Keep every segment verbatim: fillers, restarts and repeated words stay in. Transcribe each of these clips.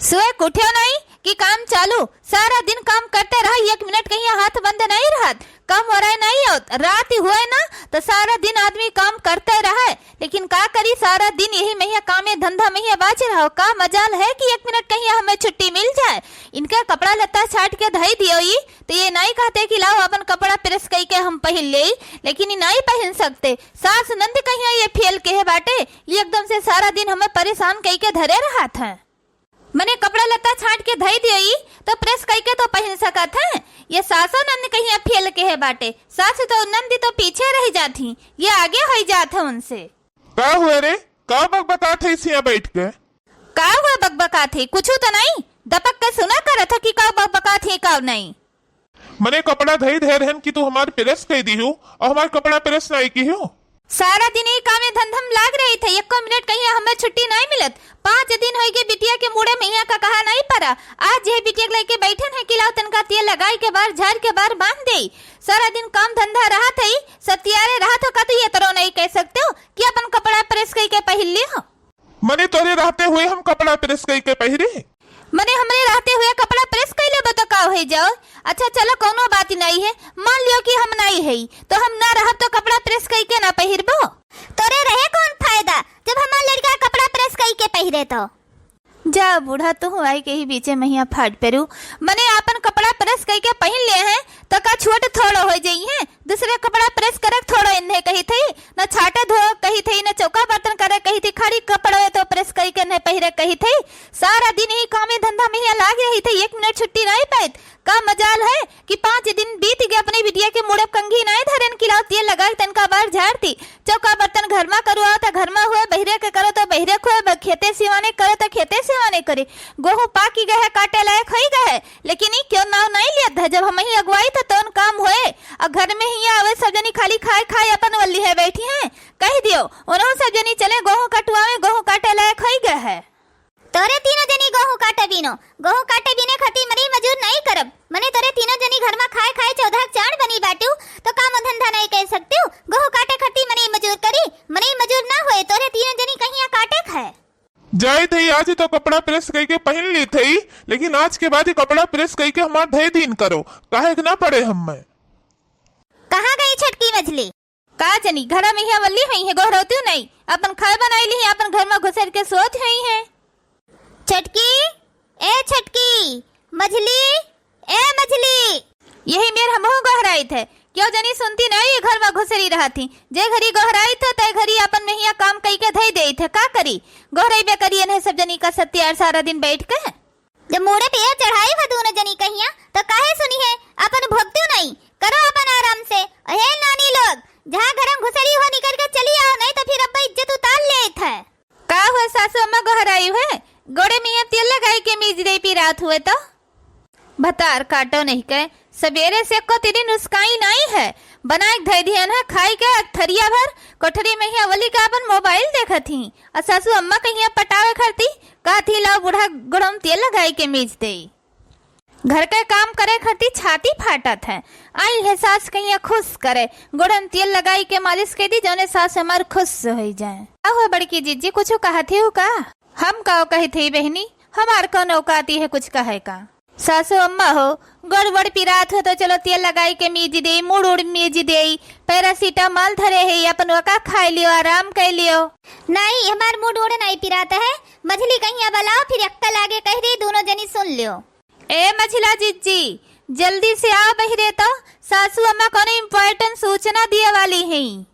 सोए के उठ्यो नाई कि काम चालू, सारा दिन काम करते रहे, एक मिनट कहिया हाथ बंद नाई रहत, काम हो रहे नाई होत। रात ही हुए ना तो सारा दिन आदमी काम करते रहे, लेकिन का करी, सारा दिन यही महिया कामे धंधा महिया बाज रहो। का मजाल है कि एक मिनट कहिया हमें छुट्टी मिल जाए। इनका कपड़ा लत्ता छाट के धई दियो ई, तो ये नाई कहते कि लाओ अपन कपड़ा प्रेस कई के हम पहिन लेई, लेकिन ई नाई पहिन सकते। सास नंद कहिया ये फेल के है बाटे, ये एकदम से सारा दिन हमें परेशान कई के धरे रहत है। मने कपड़ा लत्ता छाट के धई दियो ई, तो प्रेस कई के तो पहिन सकत है। ये सासो नंद कहिया फेल के है बाटे, सास तो नंद तो पीछे रह जात ही, ये आगे होई जात है उनसे। का हुआ रे, का बकबकात है इसिया बैठ के? का हुआ बकबकात है, कुछ तो नहीं, दपक के सुना करत हो कि का बकबकात है का नहीं। मने कपड़ा धई धे रहन कि तू हमार प्रेस कई दिहू और हमार कपड़ा प्रेस नहीं किहू। सारा दिन ही कामे धंधा में लाग रही थे, एको मिनट कहिया हमें छुट्टी नहीं मिलत। पाँच दिन होई गए बिटिया के मुड़े में यहाँ का कहा नहीं पड़ा। आज ये बिटिया के लेके बैठन है कि लाओ तनका तेल लगाई के बार झाड़ के बार बांध दे। सारा दिन काम धंधा रहा थे, सब तियारे रहा थो का, तो ये तरह नहीं कह सकते हो कि अपन कपड़ा प्रेस कई के पहिर लियो। मने तोरे रहते हुए हम कपड़ा प्रेस कई के पहिरे? मने हमरे रहते हुए कपड़ा प्रेस कई लेबो तो का हो जाओ? अच्छा चलो कौनो बात नहीं है, मान लियो कि हम नहीं है तो हम ना रहब तो कपड़ा प्रेस कई के ना पहिरबो। तोरे रहे कौन फायदा जब हमार लड़का कपड़ा प्रेस कई के पहिरे तो? जा बूढ़ा, तू आई के ही बीचे महिया फाट पेरू। मने आपन कपड़ा प्रेस कई के पहिन ले हैं तो का छोट थोड़ो हो जाई हैं? दूसरे कपड़ा प्रेस करे थोड़ो इन्हें कही थी, न छाटे धो कही थी, न चौका बर्तन करे कही थी, खाली कपड़वे तो प्रेस कई के नहीं पहिरे कही थी। सारा दिन ही कामे धंधा में ही लाग रही थी, एक मिनट छुट्टी नहीं पाइत। का मजाल है कि पाँच दिन बीत गए अपनी बिटिया के मुड़े कंघी नहीं धरन कि लाओ तेल लगा के तनका बार झाड़ती। चौका बर्तन घर मा करो तो घर मा हुए, बहिरे के करो तो बहिरे के हुए, ब-, खेते सिवाने करो तो खेते सिवाने करे। गोहूँ पाकी गए है, काटे लायक होई गए है, लेकिन ई क्यों नाव नहीं लियत है? जब हमही अगुवाई तो तौन काम होए, और घर में ही आवे सब जनी खाली खाए खाए अपन वल्ली है बैठी हैं। कह दियो, उन्हों सब जनी चले गोहूँ कटवावे, गोहूँ काटे लायक होई गए है। तोरे तीनों जनी गोहूँ काटे बीनो, गोहूँ काटे बीने खातिर मनई मजूर नहीं करब। मने तोरे तीनों जनी घर मा खाए खाए चौदह के चाँद बनी बाटू, तो काम धंधा नहीं कर सकते हो? गोहूँ काटे खातिर मनई मजूर करी, मनई मजूर ना होए, तोरे तीनों जनी कहिया काटे खाए। जाए थे, आज तो कपड़ा प्रेस कई के पहिन ली थे, लेकिन आज के बाद ही कपड़ा प्रेस कई के हमार धई दीन करो, काहे के ना पड़े हमें। कहाँ गई छोटकी मझली? का जनी, घरा में हिया वल्ली हुई है, गोहरौतियो नहीं, अपन खाए बनाई ली है, अपन घर मा घुसर के सोत हुई है। छोटकी, ए छोटकी, मझली, ए मझली। यही मेर हमहू गोहराइत है, क्यों जनी सुनती नहीं, ये घर मा घुसरी रहत ही। जे घरी गोहराइत है, ते घरी अपन महिया काम कई के धई देइत है, का करी? गोहराई बे करी इन्हें सब जनी का सत्यार सारा दिन बैठ के। जब मूड़े पे ये चढ़ाई है दोनों जनी कहिया, तो काहे सुनी है? अपन भोगतू नहीं, करो अपन आराम से। हे नानी लोग, जहाँ घर में घुसरी हो निकल के चली आओ, नहीं तो फिर अब्बा इज्जत उतार लेत है। का हुआ सासू अम्मा गोहराई हुए? गोड़े में ये तेल लगाई के मीज दे पी रात हुए तो। भतार काटो नहीं के, सबेरे से एको तिरी नुस्काई नाई है। बनाए के धई दिहन है, खाई के एक थरिया भर, कोठरी में ही अवली का अपन मोबाइल देखत ही। आ सासू अम्मा कहिया पटावे खरती, कहत ही, "लाओ बूढ़ा गोड़म तेल लगाई के मीज देई।" घर के काम करे खरती छाती फाटत है। आई है सास कहिया खुश करे, गोड़म तेल लगाई के मालिश के दी, जौने सास हमार खुश होई जाए। का हो बड़की जीजी, कुछ कहत ही हो का? हम का कहत ही बहनी, हमार कौन औकाती है कुछ कहे का? सासू अम्मा हो, गोड़ वोड़ पिरात हो तो चलो तेल लगाई के मीज देई, मूड़ उड़ मीज देई, पैरासिटामोल धरे है, अपन वका खाई लियो, आराम कर लियो। नहीं, हमार मूड़ उड़ नहीं पिरात है, मझली कहिया बलाओ, फिर अक्कल आगे कह रही, दोनों जनी सुन लियो। ए मझिला जिज्जी, जल्दी से आओ बहिरे तो, सासू अम्मा कोनो important सूचना दिए वाली हैं।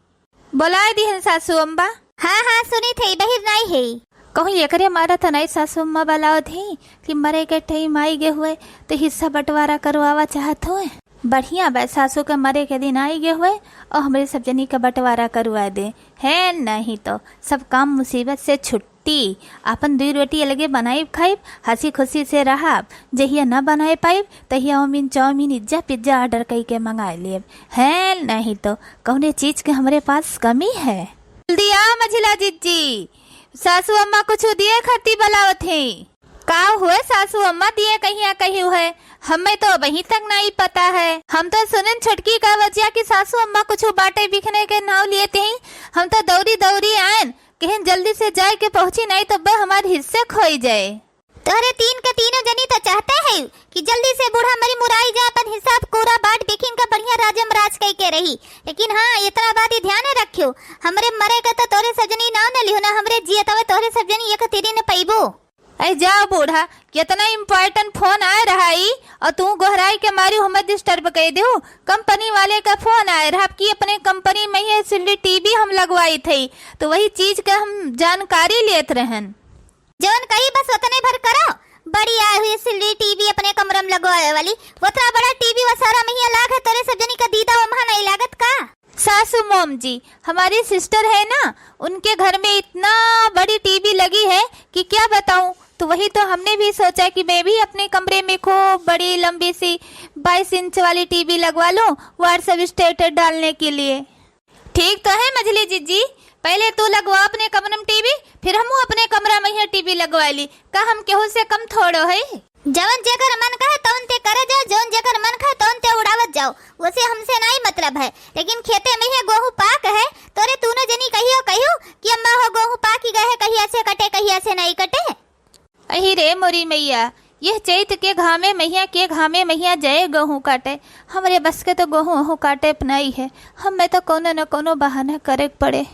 बोलाए दिहन सासू अम्मा। हाँ, हाँ, सुनी थे, बहिर नाई है। कहूँ एकरे मारा तो नाई सासू अम्मा बलावत ही कि मरे के टाइम आई गए हुए तो हिस्सा बंटवारा करवावा चाहत हुए। बढ़िया बा, सासू के मरे के दिन आई गए हुए और हमरे सब जनी के बंटवारा करवा दे। है नहीं तो सब काम मुसीबत से छुट्टी। आपन दुई रोटी अलगे बनाइब खाइब, हँसी खुशी से रहब। जहिया न बनाए पाइब तहिया ओमिन चाउमीन, इज्जा पिज्जा order कई के मंगाए लेब। है नहीं तो कौने चीज के हमरे पास कमी है। जल्दी आ मझिला जिज्जी, सासू अम्मा कुछ दिए खरती बलावत है। का हुए सासू अम्मा, दिए कहिया कही हुए? हमें तो अबहीं तक नहीं पता है। हम तो सुनन छोटकी का वजह कि सासू अम्मा कुछ बाटे बिखने के नाव लिए थे। हम तो दौरी दौरी आयन, कहन जल्दी से जाए के पहुँची, नहीं तो बे हमार हिस्से खोई जाए। तोहरे तीन के तीनों जनी तो चाहते हैं कि जल्दी से बूढ़ा मरी मुराई जाए, अपन हिसाब कोरा बाट बिखिन का बढ़िया राजम राज कई के रही। लेकिन हाँ, इतना बात ही ध्यान रखियो, हमरे मरे का तो तोहरे सब जनी नाव न लिहो ना, हमरे जियत हवे तोहरे सब जनी एक तिरी न पइबो। अरे जाओ बूढ़ा, कितना important फोन आए रहा ई, और तू गोहराई के मारी हमें disturb कर दियो। कंपनी वाले का फोन आए रहा कि अपने कंपनी में ही एलसीडी टीवी हम लगवाई थे, तो वही चीज का हम जानकारी लेत रहन। जौन कही बस उतने भर करो। बड़ी आई हुई एलसीडी टीवी अपने कमरा में लगवावे वाली, उतना बड़ा टीवी वो सारा महिया लाग है, तोरे सब जनी का दीदा वो महा नहीं लागत का? सासू मोम जी, हमारी सिस्टर है ना, उनके घर में इतना बड़ी टीवी लगी है कि क्या बताऊं। तो वही तो हमने भी सोचा कि मैं भी अपने कमरे में खूब बड़ी लंबी सी बाईस इंच वाली टीवी लगवा लूं, WhatsApp स्टेटस डालने के लिए। ठीक तो है मझली जिज्जी, पहले तू लगवा अपने कमरा में टीवी, फिर हमहू अपने कमरा में ही टीवी लगवा ली। का हम केहू से कम थोड़ो है? जवन जेकर मन कहे तवन ते करे जाओ, जवन जेकर मन कहे तवन ते उड़ावत जाओ, उसे हमसे नाई मतलब है। लेकिन खेते में ही गेहूं पाक है, तोरे तूनो जनी कहियो कहियो कि अम्मा हो गेहूं पाकी गए है, कहिया से कटे, कहिया से नाई कटे। अही रे मोरी मैया, यह चैत के घामे महिया के घामे महिया जाए गेहूं काटे। हमरे बस के तो गेहूं ओहू काटे प नाई है, हमें तो कोनो न कोनो बहाना करे के पड़े।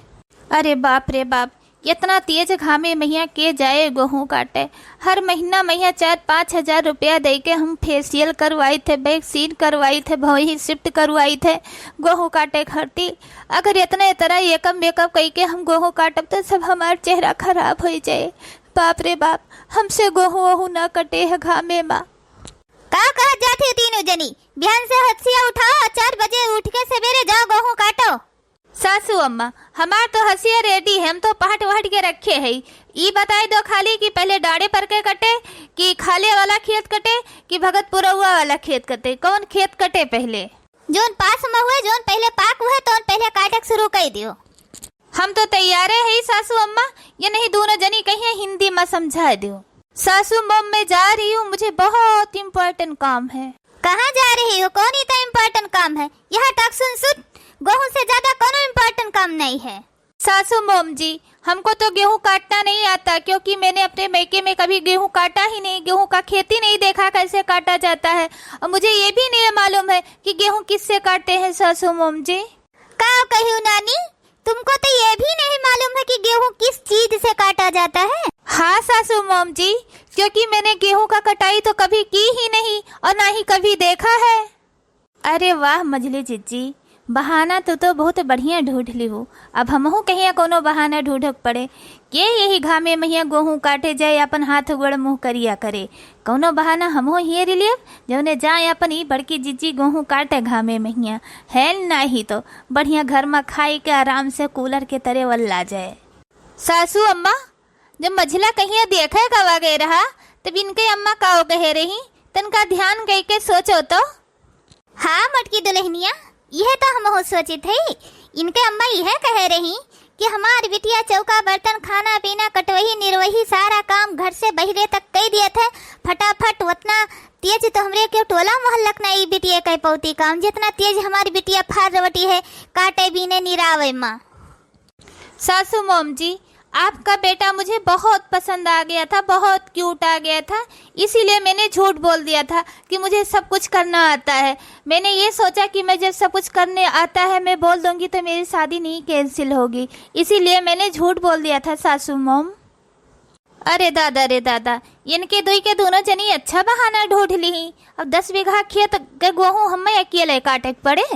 अरे बाप रे बाप, इतना तेज घामे महिया के जाए गेहूं काटे। हर महीना महिया चार पाँच हजार रुपया दे के हम फेशियल करवाई थे, वैक्सीन करवाई थे, भौही शिफ्ट करवाई थे गेहूं काटे खातिर। अगर इतना तरह एकम मेकअप कई के हम गेहूं काटब तो सब हमार चेहरा खराब हो जाए। बाप रे बाप, हमसे गोहूं ओहू ना कटे है घामे मा। का कहत जात ही तीनों जनी? बिहान से हथिया उठाओ और चार बजे उठ के सवेरे जाओ गोहूं काटो। सासू अम्मा, हमार तो हसिया रेडी है, हम तो पहट वहट के रखे है। ई बताई दो खाली कि पहले डांडे पर के कटे, कि खाले वाला खेत कटे, कि भगतपुरौआ वाला खेत कटे, कौन खेत कटे पहले? जौन पास में हुए, जौन पहले पाक हुए, तौन पहले काटे के शुरू कर दियो। हम तो तैयारे है सासू अम्मा, ये नहीं दोनों जनी कहिया हिंदी में समझा दो। सासू मम, मैं जा रही हूँ, मुझे बहुत important काम है। कहाँ जा रही हो? कौन इतना important काम है? यह टक सुन सुन, गेहूं से ज्यादा कोनो important काम नहीं है। सासू मोम जी, हमको तो गेहूं काटना नहीं आता, क्योंकि मैंने अपने मैके में कभी गेहूं काटा ही नहीं, गेहूं का खेती नहीं देखा कैसे काटा जाता है, और मुझे ये भी नहीं मालूम है कि गेहूं किससे काटते हैं सासू मोम जी। का कहियो नानी, तुमको तो ये भी नहीं मालूम है कि गेहूं किस चीज से काटा जाता है? हाँ सासू मोम जी, क्योंकि मैंने गेहूं का कटाई तो कभी की ही नहीं और ना ही कभी देखा है। अरे वाह मझली जिज्जी, बहाना तू तो बहुत बढ़िया ढूंढ लिहू। अब हमहू कहिया कोनो बहाना ढूंढक पड़े। के यही घामे महिया गोहूं काटे जाए, अपन हाथ गोड़ मुंह करिया करे। कोनो बहाना हमहू हेर लियब, जौने जाए अपन ई बड़की जिज्जी गोहूं काटे घामे महिया। है नाही तो बढ़िया घर में खाए के आराम से कूलर के तरे वल्ला जाए। सासू अम्मा, जब मझिला कहिया देखे गवा गए रहा, तब इनके अम्मा काओ कहे रही, तनका ध्यान गई के सोचो तो। हाँ मोटकी दुल्हनिया, यह तो हमहू सोचित है। इनके अम्मा यह कहे रही कि हमार बिटिया चौका बर्तन, खाना पीना, कटवही निरवही, सारा काम घर से बहिरे तक कई दियत है। फटाफट उतना तेज तो हमरे के टोला मोहल्ला क ना ई बिटिया कह पौती काम, जितना तेज हमार बिटिया फार रवटी है, काटे बीने निरावे मा। सासू मोम जी, आपका बेटा मुझे बहुत पसंद आ गया था, बहुत क्यूट आ गया था, इसीलिए मैंने झूठ बोल दिया था कि मुझे सब कुछ करना आता है। मैंने ये सोचा कि मैं जब सब कुछ करने आता है, मैं बोल दूंगी तो मेरी शादी नहीं कैंसिल होगी, इसीलिए मैंने झूठ बोल दिया था सासू मोम। अरे दादा रे दादा, इनके दुई के दोनों जनी अच्छा बहाना ढूंढ ली। अब दस बीघा खेत के गोहूं हमें अकेले काटे के पड़े।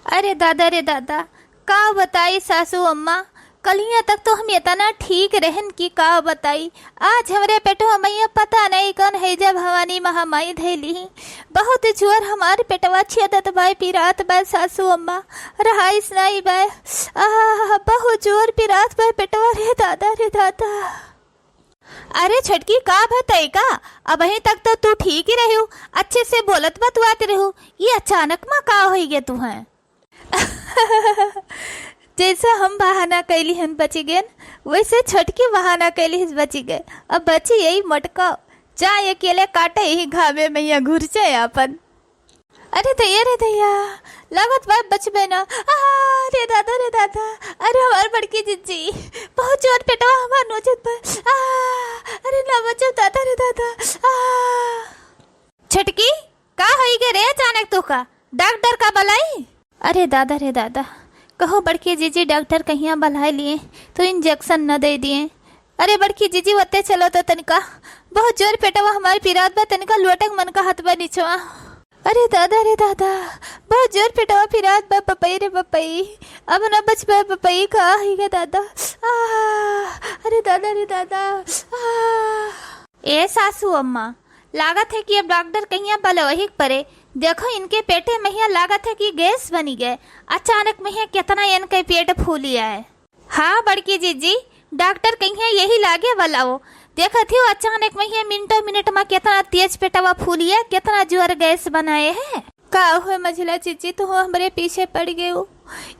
अरे दादा रे दादा, का बताई सासू अम्मा, कलिया तक तो हम इतना ठीक रहन कि का बताई। आज हमरे पेटवा मैया पता नहीं कौन है जब भवानी महामाई धैली। बहुत जोर हमार पेटवा छेदत बाय, पिरात बाय सासू अम्मा, रहाइस नहीं बाय। आह, बहुत जोर पिरात बाय पेटवा रे दादा रे दादा। अरे छोटकी, का भतई का? अबहीं तक तो तू ठीक ही रहू, अच्छे से बोलत बतुआत रहू, ये अचानक मा का होई गया तू हैं? जैसे हम बहाना कैली हन बची गए, वैसे छोटकी बहाना कैली हन बची गए। अब बची यही मोटका, जा अकेले काटे यही घामे में या घुर जाए आपन। अरे दैया रे दैया, लागत बा बचबे ना। आ, रे दादा रे दादा, अरे हमार बड़की जिज्जी, बहुत जोर पेटवा हमार नोचत बा। आ, अरे ना बचब दादा रे दादा। आ। छोटकी, का होई गे रे अचानक तोका? डॉक्टर का बलाई? अरे दादा रे दादा, कहूँ बड़की जिज्जी डॉक्टर कहिया बलाए लिए तो इंजेक्शन न दे दिए। अरे बड़की जिज्जी, वत्ते चलो तो तनिका, बहुत जोर पेटवा हमार पिरात बा, तनिका लोटक मन का हाथ बा निचवा। अरे दादा रे दादा, बहुत जोर पेटवा पिरात बा बपई रे बपई, अब न बचबे बपई, का होई गे दादा। आ, अरे दादा रे दादा। आ। ए सासू अम्मा, लागत है कि अब डॉक्टर कहिया बलवही के परे। देखो, इनके पेटे महिया लागत है कि गैस बनी गए। अचानक महिया कितना इनके पेट फूलिया है। हाँ बड़की जिज्जी, डॉक्टर कहिया यही लागे बलाओ। देखत ही अचानक महिया मिनटों मिनट में कितना तेज पेटवा फूलिया, कितना जोर गैस बनाए है। का हुए मझिला जिज्जी, तू हमरे पीछे पड़ गयो।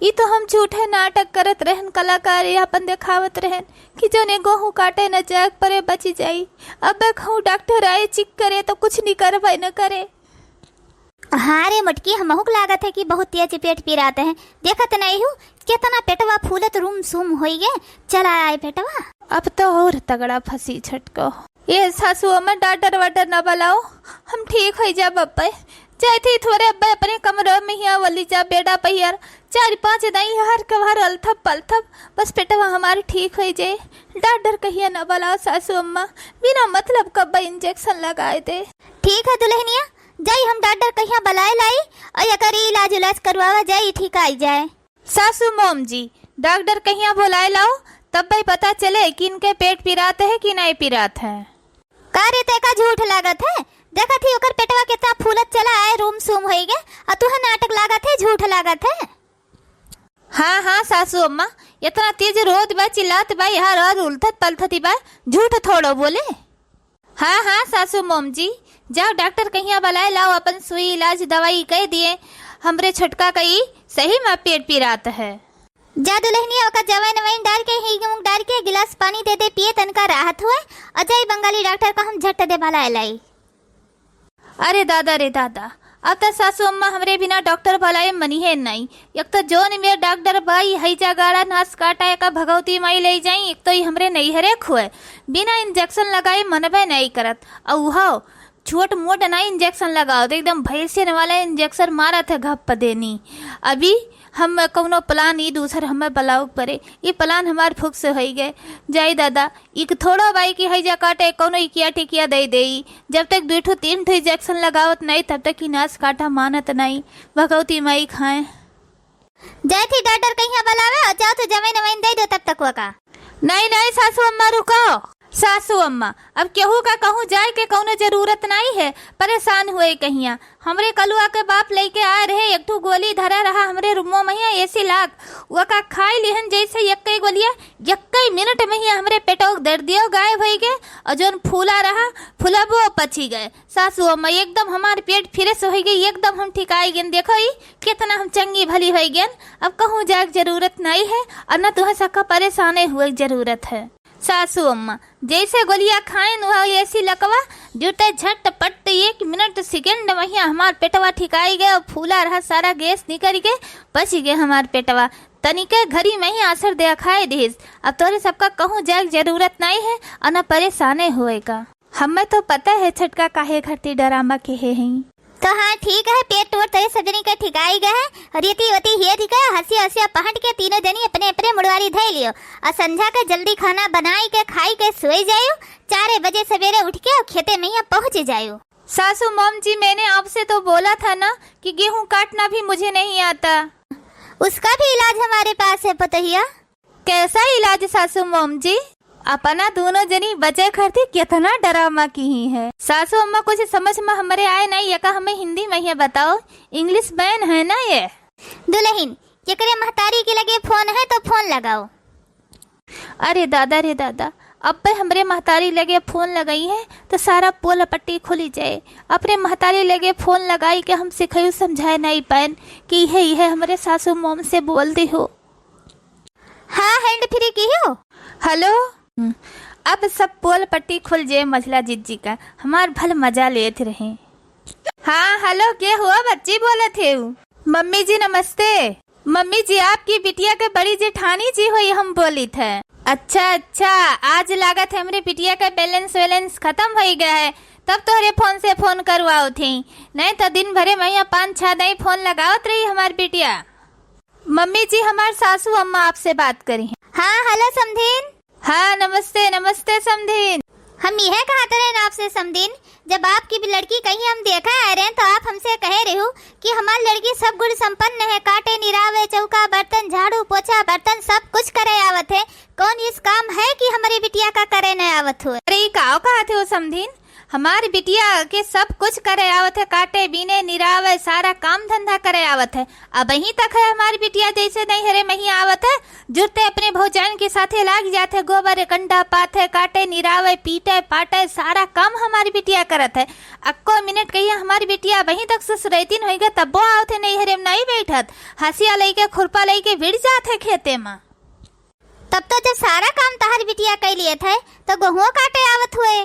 ई तो हम झूठे नाटक करत रहन, कलाकारी आपन देखावत रहन कि जोने गोहूँ काटे न जाए परे बची जाई। अब कहूँ डॉक्टर आए चेक करे तो कुछ निकरबे न करे। हाँ रे मोटकी, हमहू के लागत है कि बहुत तेज पेट पिरात है। देखत नहीं हूँ कितना पेटवा फूलत रूम सूम होई गे। चला आए पेटवा। अब तो और तगड़ा फंसी झटको। ये सासू अम्मा, डॉक्टर वाटर ना बलाओ, हम ठीक होई जाब अब्बे। जाइत ही थोरे अब्बे अपने कमरे में हिया वली जा बेडा पहियार, चार पाँच दाई हर कभार अलथब पलथब, बस पेटवा हमार ठीक होई जाए। डॉक्टर कहिया ना बलाओ सासू अम्मा, बिना मतलब कब्बे इंजेक्शन लगाए दे। ठीक है दुल्हनिया, जाई हम डॉक्टर कहिया बलाए लाई और एकरी इलाज उलाज करवावा जाई, ठीक आई जाए। सासू मोम जी, डॉक्टर कहिया बोलाए लाओ, तब भाई पता चले कि इनके पेट पिरात है कि नहीं पिरात है। का रे, तेका झूठ लागत है? देखत ही ओकर पेटवा कितना फूलत चला आए, रूम सूम होई गे, और तुहे नाटक लागत है, झूठ लागत है। हाँ, हाँ, सासू अम्मा, इतना तेज रोत बा, चिल्लात बा, यहाँ रोज उलथत पलथत ही बा, झूठ थोड़ो बोले। हाँ, हाँ, सासू मोम जी, जाओ डॉक्टर कहिया बलाए लाओ, अपन सुई इलाज दवाई कह दिए, हमरे छोटका का ई सही में पेट पिरात है। जा दुल्हनिया, ओका जवाइन वाइन डार के, हींग मूंग डार के, गिलास पानी दे दे पिए, तनका राहत हुए, और जाई बंगाली डॉक्टर का हम झट दे बलाए लाई। अरे दादा रे दादा, अब तो सासू अम्मा हमरे बिना डॉक्टर बलाए मनी है नहीं। एक तो जोन मेर डॉक्टर बाई, हैजा गाड़ा नास काटा, एका भगवती माई ले जाई, एक तो ई हमरे नैहरे खुए, बिना इंजेक्शन लगाए मनबे नहीं करत। और उहो छोट मोट ना इंजेक्शन लगाओ, तो एकदम भैंसियन वाला इंजेक्शन मारत है घप देनी। अभी हम कौनो प्लान ई दूसर हमें बलाओ परे, ई प्लान हमार फुक से होई गए। जाई दादा, इक थोड़ो बाई की हैजा काटे, कौनो इकिया टिकिया दे देई। जब तक दुई ठो तीन ठो इंजेक्शन लगावत नहीं, तब तक ई नास काटा मानत नहीं। भगवती माई खाए। जाए थी डॉक्टर कहिया बलावे और जाओ तो जमीन वमीन दे दो तब तक वो का। नहीं, नहीं सासू अम्मा, रुको। सासू अम्मा, अब केहू का कहूँ जाए के कौनो जरूरत नहीं है, परेशान हुए कहिया। हमरे कलुआ के बाप लेके आए रहे, एक ठो गोली धरा रहा हमरे रूमो में, एसी लाग, वका खाई लिहन जैसे यक्के गोलिया, यक्के मिनट में ही हमरे पेटो के दर्दियो गायब होई गए, और जोन फूला रहा, फुलबो पची गए। सासू अम्मा, एकदम हमार पेट फ्रेश होई गई, एकदम हम ठिकाई गेन। देखो ई, कितना हम चंगी भली होई गेन, अब कहूँ जाए के जरूरत नहीं है, और न तुहे सबका परेशाने हुए के जरूरत है। सासू अम्मा, जैसे गोलिया खाएन, वह एसी लकवा, जुटे झटपट एक मिनट सेकंड में ही हमार पेटवा ठिकाई गए और फूला रहा सारा गैस निकल के बच गए हमार पेटवा। तनिके घड़ी में ही आसर देखाए दिस। अब तोरे सबका कहूँ जाए के जरूरत नहीं है और न परेशाने हुए का। हमें तो पता है छोटका काहे खातिर ड्रामा के है हैं। तो हाँ, ठीक है, पेट टूट तरे सब जनी के ठिकाई गए है। और ये ती, वती हिये थी का, हंसी हंसिया पहट के तीनों जनी अपने अपने मुड़वारी धई लियो। और संझा के जल्दी खाना बनाई के, खाई के सोई जायो। चारे बजे सवेरे उठ के और खेते में यहाँ पहुँच जायो। सासू मोम जी, मैंने आपसे तो बोला था ना कि गेहूं काटना भी मुझे नहीं आता। उसका भी इलाज हमारे पास है पतोहिया। कैसा इलाज सासू मोम जी? अपना दोनों जनी बचे खातिर कितना ड्रामा की ही है। सासू अम्मा, कुछ समझ में हमरे आए नहीं, यका हमें हिंदी में ही बताओ, इंग्लिश बैन है ना ये। दुल्हन, जेकरे महतारी के लगे फोन है तो फोन लगाओ। अरे दादा रे दादा, अब्बे हमरे महतारी लगे फोन लगाई है तो सारा पोल पट्टी खुली जाए। अपने महतारी लगे फोन लगाई के हम सिखाई समझाए नहीं पाएन कि यह, यह हमरे सासू मोम से बोल दी हो। हाँ, हैंड फ्री की हो। हेलो। हम्म, अब सब पोल पट्टी खुल जे मझला जिज्जी का, हमार भल मजा लेत रहे। हाँ, हेलो, के हुआ बच्ची बोलत है? मम्मी जी नमस्ते। मम्मी जी, आपकी बिटिया के बड़ी जेठानी जी होई हम बोलित है। अच्छा, अच्छा, आज लागत है हमरे बिटिया का बैलेंस वैलेंस खतम होई गया है, तब तोहरे फोन से फोन करवाओ थी, नहीं तो दिन भरे में यहाँ पाँच छह दाई फोन लगावत रही हमार बिटिया। मम्मी जी, हमार सासू अम्मा आपसे बात करी हैं। हाँ, हेलो समधिन। हाँ, नमस्ते, नमस्ते समधिन। हम यह कहत रहेन आपसे समधिन, जब आपकी भी लड़की कहीं हम देखा आए रहेन तो आप हमसे कहे रहू कि हमार लड़की सब गुण संपन्न है, काटे निरावे, चौका बर्तन, झाड़ू पोछा बर्तन सब कुछ करे आवत है, कौन इस काम है कि हमरी बिटिया का करे न आवत हो? अरे, ई काव कहत हो समधिन? हमार बिटिया के सब कुछ करे आवत है, काटे, बीने, निरावे, सारा काम धंधा करे आवत है। अबहीं तक है हमार बिटिया जैसे नैहरे महिया आवत है, जुरते अपने भौजाइन के साथे लाग जात है, गोबर कंडा पाथे, काटे, निरावे, पीटे, पाटे, सारा काम हमार बिटिया करत है। अक्को मिनट कहिया हमार बिटिया अबहीं तक ससुरैतिन होई गए, तब्बो आवत है नैहरे में नाई बैठत, हंसिया लइके, खुरपा लइके भिड़ जात है खेते में। तब तो जब सारा काम तहार बिटिया कइ लियत है, तो गोहुआ काटे आवत हुए।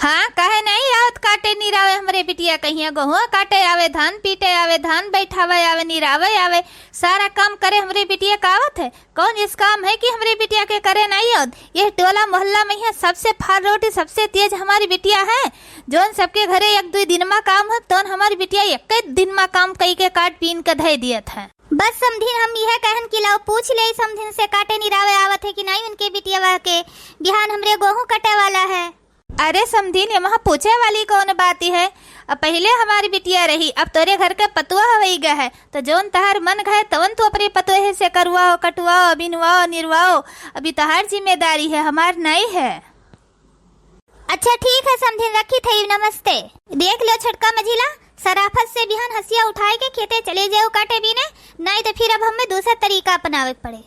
हाँ, काहे नहीं आवत काटे निरावे हमरे बिटिया कहिया? गोहुआ काटे आवे, धान पीटे आवे, धान बैठावे आवे, निरावे आवे, सारा काम करे हमरे बिटिया का आवत है। कौन इस काम है कि हमरे बिटिया के करे नहीं आवत? यह टोला मोहल्ला में यहाँ सबसे फार रोटी, सबसे तेज हमारी बिटिया है। जौन सबके घरे एक दुई दिन मा काम है, तौन हमारी बिटिया एक दिन मा काम कई के काट बीन के धई दियत है। बस समधिन, हम यह कहन कि लाओ पूछ ले समधिन से, काटे निरावे आवत है कि नहीं उनके बिटिया के, बिहान हमरे गोहूँ कटे वाला है। अरे समधिन, ये वहाँ पूछे वाली कौन बात है? अब पहिले हमारी बिटिया रही, अब तोरे घर के पतोह होई गए है, तो जौन तहार मन घाय तवन तू अपने पतोह से करवाओ, कटवाओ, बिनवाओ, निरवाओ, अभी तहार जिम्मेदारी है, हमार नहीं है। अच्छा ठीक है समधिन, रखी थई, नमस्ते। देख लो छोटका मझिला, सराफत से बिहान हंसिया उठाए के खेते चले जाओ काटे बीने, नहीं तो फिर अब हमें दूसरा तरीका अपनावे के पड़े।